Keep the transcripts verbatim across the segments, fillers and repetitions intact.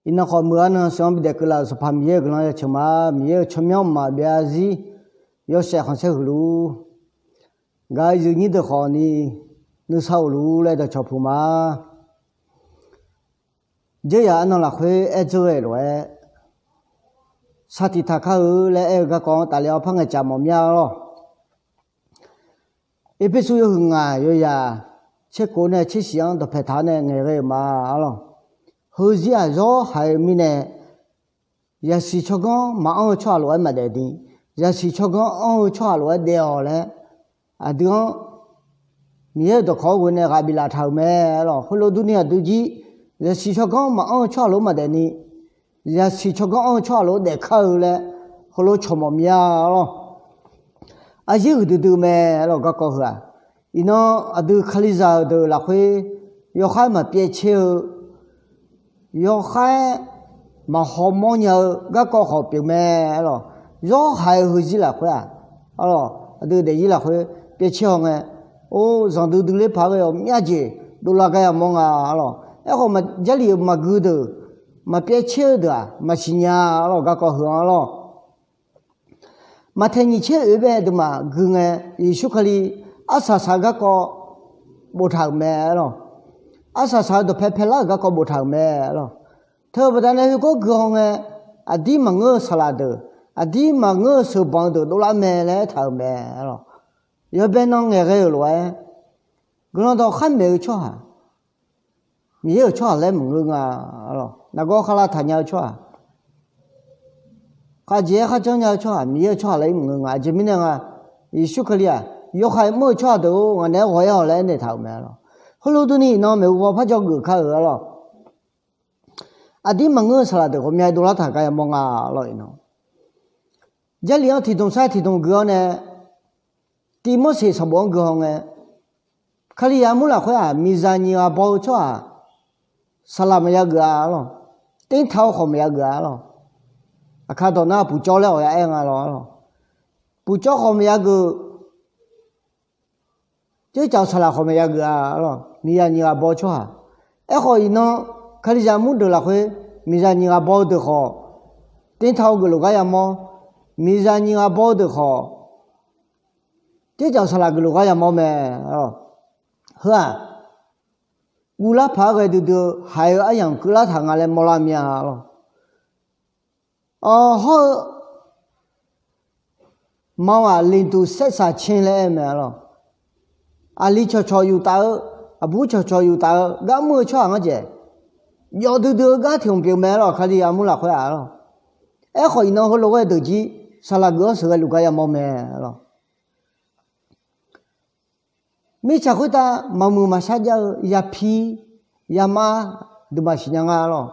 Iqnan khawf, muiq-eu arnan sheuq-anr bidaef keuvlaf-euq Sanqpaq Miqyaer-euq guiqlanq ya ceuq ma. Miqyaer-euq tsawrmyanr mqmaq byav-a zir yawshaef khanqsaer huiq luf-ur. Gaq-eu yuif nyir deuq khawf ni nuisar of luf-ur laer dawqcawq puq ma. Dzeur yaq arnan lafkhoer aer dzeur ghae lof-aer, sar tiq taq kar-eu laer aer-eu garkawv-anr tafler-awr par ngaeqcaf mawf mir-a arlawr. Erpersu yawhuiq ngaq yawzaq tserkhof nae tsershif-anr dawqpae taq-awr nae ngaeqghae-euq ma arlawr. Heuzir-aq, zawr haiq-eu mirnae, zaqsiq tsawrganr maqanr-eu tsawrhaq lof-aer maqdaef ni, zaqsiq tsawrganr anr-eu tsawrhaq lof-aer daef-awq laer, aqdui-anr Miqyaer-euq dawqkawq-anr ghoe nae ghaq biflaf taq-euq mae arlawr. Heulof durni aqdui jir, zaqsiq tsawrganr maqanr-eu tsawrhaq lof-aer maqdaef ni, zaqsiq tsawrganr anr-eu tsawrhaq lof-aer daefkar-eu laer heulof cawq mawf mir-a arlawr. Aqyir huiqdui dui mae arlawr garkawv heu-aq. Iqnan aqdui Kalizaq-euq deuq lafkhoer yawkhaer maqpyaev tser-eu, yawkhaer maqhaw mawrnya-eu garkawv khawf pyeuf mae arlawr. Zawr haiq-eu heuzir lafkhoer-aq, arlawr, aqdui daefzir lafkhoer pyaev tser haw ngae, or, zanqdui dui ler paq-aer ghae-awq myavjeq dovlar gar yamawr nga arlawr. Aerkhawf, Jarlif-euq maqgui deuq, maqpyaev tser-eu deuq-aq maqsiq nya arlawr garkawv heu-anr arlawr. Maqtaeq nyiq tser oeq bae deuq maqgui ngae, Yeqsur Kali arsaq saq-eu garkawv boftaq-euq mae arlawr. Arsaq saq-eu dawqpae paelar-euq garkawv boftaq-euq mae arlawr. Teu-eu baqdanae heugar guihaw ngae, aqdir maqngeur-eu saqlaq deuq, aqdir maqngeur-eu sheuqbanq-eu deuq dovlar mae laer aertaq-euq mae arlawr. Yawbae nan ngaeqghae-euq lof-aer, guiqlanq dawq khar maeq-eu tsawrhaq, Miqyaer-euq tsawrhaq laer maqngeur nga arlawr. Nargawr kharlav taqnya-eu tsawrhaq, khavjeq-aer kharjanr nya-eu tsawrhaq, Miqyaer-euq tsawrhaq laer maqngeur nga. Aqjeq mirnae nga, Yeqsur Kali-aq, yawkhaeq mr-eu tsawrhaq deuq-or, ngaq naeq-aer ghawq-aer haw laer aernaeq taq-euq mae arlawr. Heulof durni iqnan maeqhu paw par jawrgeuf kar-euq arlawr. Aqdir maqngeur-eu saqlaq deuq ghawqmya dovlar taq gar yamawr nga arlawr iqnan. Jarlif-anr tiqdmq sar tiqdmq gui-awr nae, Tivmorseq sanqbof-anr gui haw ngae, Kalizaq armur lafkhoer-aq, miqzaq nyiq ghaq baw-eu tsawrhaq saqlaq maqya geuf-a arlawr. Tert taq-awr khawf maqya geuf-a arlawr. Aqkar dawq nar puqcawv laer awq ya aer nga lawr arlawr. Puqcawv khawf maqya geuf, tser caf saqlaq khawf maqya geuf-a arlawr. Miqzaq nyiq ghaq baw-eu tsawrhaq. Aerkhawf iqnan, Kalizaq armur deuq lafkhoer, miqzaq nyiq ghaq baw-eu deuq khawf, tert taq-awr geufluf gar yamawr. Miqzaq nyiq ghaq baw-eu deuq khawf, tser caf saqlaq geufluf gar yamawr mae arlawr. Heu-aq, guvlar paq-aer ghae duidui-eu haiq-eu aryamq keuvlar taq nga laer mawrlar mir-a arlawr. Awq hawr-eu ma-aq, လိင်တူ ဆက်ဆံခြင်း laer aer mae arlawr. Aqli cawqcawq yuf taf-eu, aqbur cawqcawq yuf taf-eu gar mr-eu tsawrhaq ngar jaeq, jawf duidui-eu gar tiq hmq pyeuf mae arlawr. Kalizaq armur lafkhoer-aq arlawr. Aerkhawf iqnan heulof ghae deuq jir saqlaq geuf-anr sheuqghae luf gar yamawr mae arlawr. Mirtsaq khoertav maqmuiq maqshar jav-eu yapir yamar duimaf siqnya nga arlawr.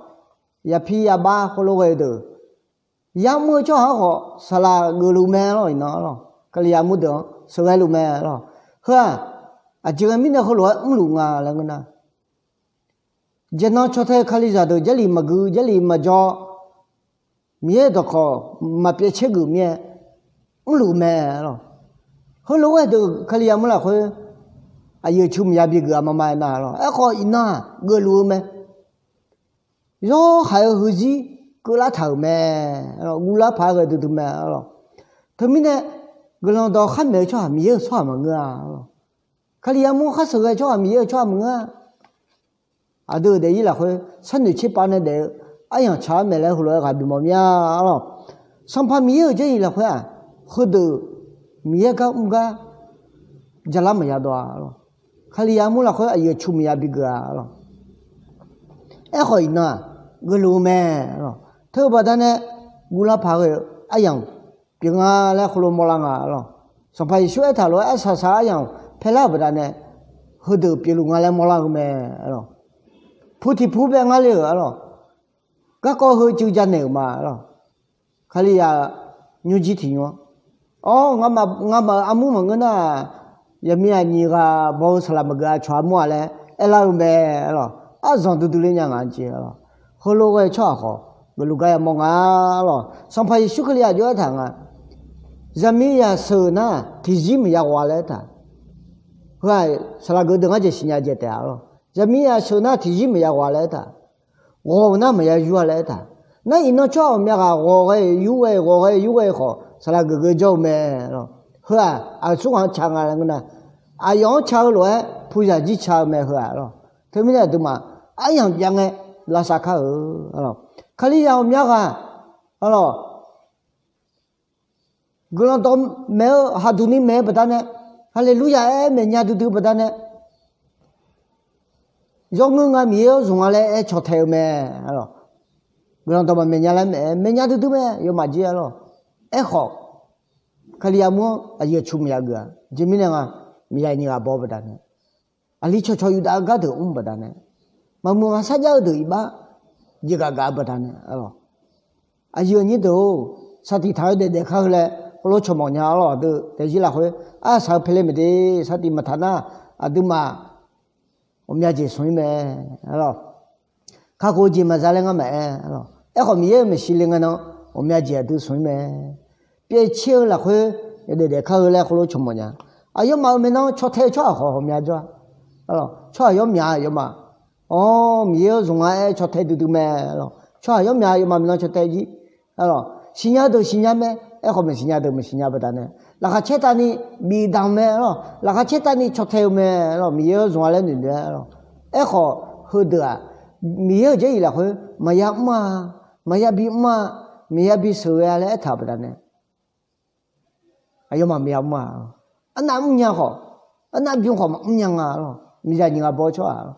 Yapir yabar khoerlof ghae-eu deuq, yamr-eu tsawrhaq-anr khawf saqlaq geufluf mae arlawr iqnan arlawr. Kalizaq armur deuq-anr sheuqghae luf mae arlawr. Heu-aq, aqjeq ghae mirnae heulof-aer mrluf nga laer ngeur nar, jeqnan caw tae-eu Kalizaq deuq Jarlif maqgui, Jarlif maqjawr, Miqyaer-euq dawqkawq maqpyaev caer geuf mir-aer mrluf mae arlawr. Heulof-aer deuq Kalizaq armur lafkhoer aqyuif aqtsu maqya bigeuf-a maqma aernar arlawr. Aerkhawf iqnan-aq geufluf-eu mae. Zawr haiq-eu heuzir keuvlar taq-euq mae arlawr. Guvlar paq-aer ghae duidui mae arlawr. Teumirnae, guiqlanq dawq khar maeq-eu tsawrhaq Miqyaer-euq tsawrhaq maqngeur-a arlawr. Kalizaq armur khar sheuqghae tsawrhaq Miqyaer-euq tsawrhaq maqngeur-a. Aqdui-euq daefzir lafkhoer sharnoeq tserpav nae daef-eu aryamq tsaq-aer maeq laer heulof-aer ghaq bimawf mir-a arlawr. Sanqpaq Miqyaer-euq jarlif lafkhoer-aq, heudeuq Miqyaer gar mr gar jalar maqya dawv-a arlawr. Kalizaq armur lafkhoer aqyuif aqtsu maqya bigeuf-a arlawr. Aerkhawf iqnan-aq geufluf-eu mae arlawr. Teu-eu baqdanae guvlar paq-aer ghae-eu aryamq pyeuf nga laer heulof mawrlar nga arlawr. Sanqpaq Yeqsur aertaq lof-aer arsaq saq-eu aryamq paelar-euq baqdanae heudeuq pyeufluf nga laer mawrlar-eu mae arlawr. Pu tiq pu bae ngar le-euq arlawr. Garkawv heu cuiv janaeq-euq ma arlawr. Kalizaq nymrjir tiq nymr-anr, awr, ngamaf-euq armur maqngeur nar, zaqmiqzaq nyiq ghaq baw-eu saqlaq maqgeuf-a cawq armur-a laer aerlar-eu mae arlawr. Arzanq duidui ler nya ngaq jeq arlawr. Heulof ghae-eu tsawrhaq khawf geufluf gar yamawr nga arlawr. Sanqpaq Yeqsur Kali aqjox aertaq nga, zaqmiqzaq sheuq nar tiqzir maqya ghawq-a laer aertaq. Heu-aq saqlaq geuf deuq ngar jeq siqnya jaeq taef-a arlawr. Zaqmiqzaq sheuq nar tiqzir maqya ghawq-a laer aertaq. ghawq-eu nar maqya yur-a laer aertaq. Nar iqnan tsawrhaq ghawqmya ghaq ghawq ghae-euq yur ghae-euq ghawq ghae-euq yur ghae-euq khawf saqlaq geuf geu jawr-eu mae. Heu-aq aqsur ghaq-anr ca nga laer ngeur nar, aqyawf-anr ca-eu lof-aer puzaq jir ca-eu mae heu-aq lawq. Teumirnae aqduimaf aryamq jav ngae lavsav kar-euq. Kalizaq ghawqmya ghaq, arlawq, guiqlanq dawq maeq-eu haqduq ni maeq-eu baqdanae, haleluya aer maeq nya duidui baqdanae, yawr ngeur nga Miqyaer-awr zmq nga laer aer caw tae-eu mae. Guiqlanq dawq maqmaeq nya laer maeq-aer maeq nya duidui mae yawmaf jir-a lawq. Aerkhawf, Kalizaq mur-anr aqyuif aqtsu maqya geuf-a. Jeq mirnae nga, miqzaq nyiq ghaq baw-eu baqdanae, aqli cawqcawq yufdav-eu gardeuq mr baqdanae, maqmuiq maqsar jar-eu deuq iqbax jeqgaf gaf-eu baqdanae, arlawq, aqyuif aqnyir deuq-or, saqtiq taq-eu daef daef kar-eu laer khoerlof cawq mawf nya-a lawq. Aqdui daefzir lafkhoer arsaq-eu pele maeqde, saqtiq maqtaq nar, aqduimaf ghawqmya jeq smq-ir mae, arlawq. Kakhof-eu jeq maqza laer ngar maqaer, arlawq. Aerkhawf Miqyaer-euq maeqshi le ngae nan ghawqmya jeq aqdui smq-ir mae. Pyaev tser-eu lafkhoer yawdaef daef kar-eu laer khoerlof cawq mawf nya. Aqyawfmaf-euq maeqnan caw tae-eu tsawrhaq khawf ghawqmya jawr-a, arlawq. Tsawrhaq yawr myaq-a yawmaf, awr, Miqyaer-awr zmq nga aer caw tae duidui mae, arlawq. Tsawrhaq yawr myaq-a yawmaf maeqnan caw tae jir, arlawq. Siqnya deuq siqnya mae. Aerkhawf maqsiqnya deuq maqsiqnya baqdanae, laqkhaq caer tavni bif damq mae, arlawq. Laqkhaq caer tavni caw tae-eu mae, arlawq. Miqyaer-awr zmq nga laer noeqnoeq-aer, arlawq. Aerkhawf heudeuq-aq, Miqyaer-euq jarlif lafkhoer maqya mr-a, maqya bimr-a, maqya bisheuq ghae-a laer aertaq-euq baqdanae, aqyawfmaf maqya mr-a. Arnav mrnya khawf, arnav bym khawf maqmr nya nga, arlawq. Miqzaq nyiq ghaq baw-eu tsawrhaq,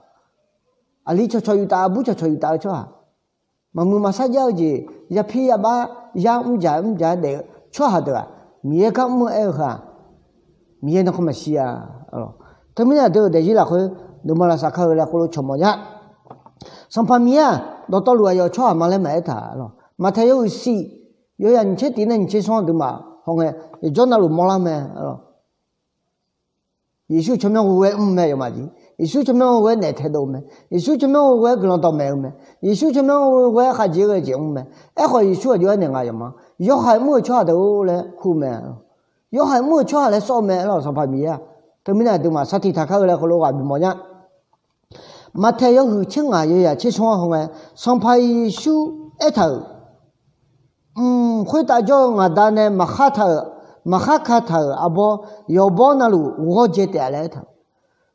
aqli cawqcawq yuftav, aqbur cawqcawq yuftav-eu tsawrhaq, maqmuiq maqsar jar-eu jeq, yapir yabax, yar mrjaq mrjaq-aer daef-eu tsawrhaq deuq-aq, Miqyaer gar mr-eu aer-eu heu-aq, Miqyaer nanrkhawr maqshir-a, arlawq. Teumirnae aqdui-euq daefzir lafkhoer nuima lavsav kar-eu laer khoerlof cawq mawf nya. Sanqpaq Miqyaer-aq dawqtawvluf aqyawf tsawrhaq ma laer maqaer taq, arlawq. Maqtaeq yawhuiq siq, yawyaq nyiq tser tiq nar nyiq tser smr aqduimaf haw ngae, yawqjawr navluf mawrlar mae, arlawq. Yeqsur tsawrmyanr ghoe-aer mr mae yawmaf jeq. Yeqsur tsawrmyanr ghoe-aer naef taedov-eu mae. Yeqsur tsawrmyanr ghoe-aer guiqlanq dawqmaeq-eu mae. Yeqsur tsawrmyanr ghoe-aer khaqjeq ghae jeq mr mae. Aerkhawf Yeqsur aqjox-aer naeq nga yawmaf, yawhaiq mr-euq tsawrhaq deuq-or laer kur mae. Yawhaiq mr-euq tsawrhaq laer sawr-eu mae, arlawq, Sanqpaq Miqyaer-aq. Teumirnae aqduimaf sartiq taq kar-eu laer khoerlof ghaq bimawr nya. Maqtaeq yawhuiq tser ngaq yawyaq tser smr-anr haw ngae, Sanqpaq Yeqsur aertaq-euq, Mq, khoertav jawr-eu ngaq Da nae maqkhar taq-euq, maqkhar ka taq-euq arbawr yawqbawr navluf ghawrdzae taef-a laer aertaq-euq.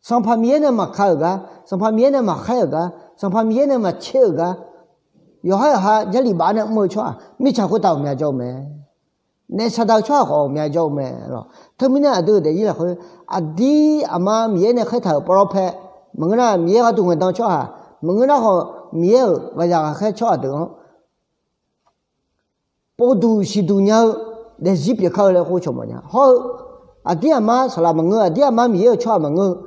Sanqpaq Miqyaer nae maqka-euq gar, Sanqpaq Miqyaer nae maqkhaer-euq gar, Sanqpaq Miqyaer nae maqtser-euq gar, yawqhar yawqha jarlif baf nae mr-eu tsawrhaq mirtsaq khoertav ghawqmya jawr-eu mae. Naef saqdaq-eu tsawrhaq khawf ghawqmya jawr-eu mae, arlawq. Teumirnae aqdui-euq daefzir lafkhoer aqdir aqma Miqyaer nae khaertaq-euq pawrlawr pae, maqngeur nar Miqyaer gharduq ngaeqdan-eu tsawrhaq, maqngeur nar khawf Miqyaer-euq ghaqzaq ghaqkhaer tsawrhaq deuq-anr povduq siqduq nya-eu daefzir pyeuf kar-eu laer khoer cawq mawf nya. Hawr-eu aqdir aqma saqlaq maqngeur, aqdir aqma Miqyaer-euq tsawrhaq maqngeur-eu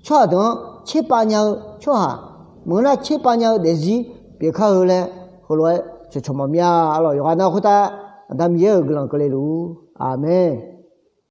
tsawrhaq deuq-anr tserpav nya-eu tsawrhaq, maqngeur nar tserpav nya-eu daefzir pyeuf kar-eu laer heulof-aer cawqcawq mawf mir-a, arlawq. Yawqghaq nav khoertav Aqda Miqyaer-euq guiqlanq keuvle luf-ur. Aqmeq.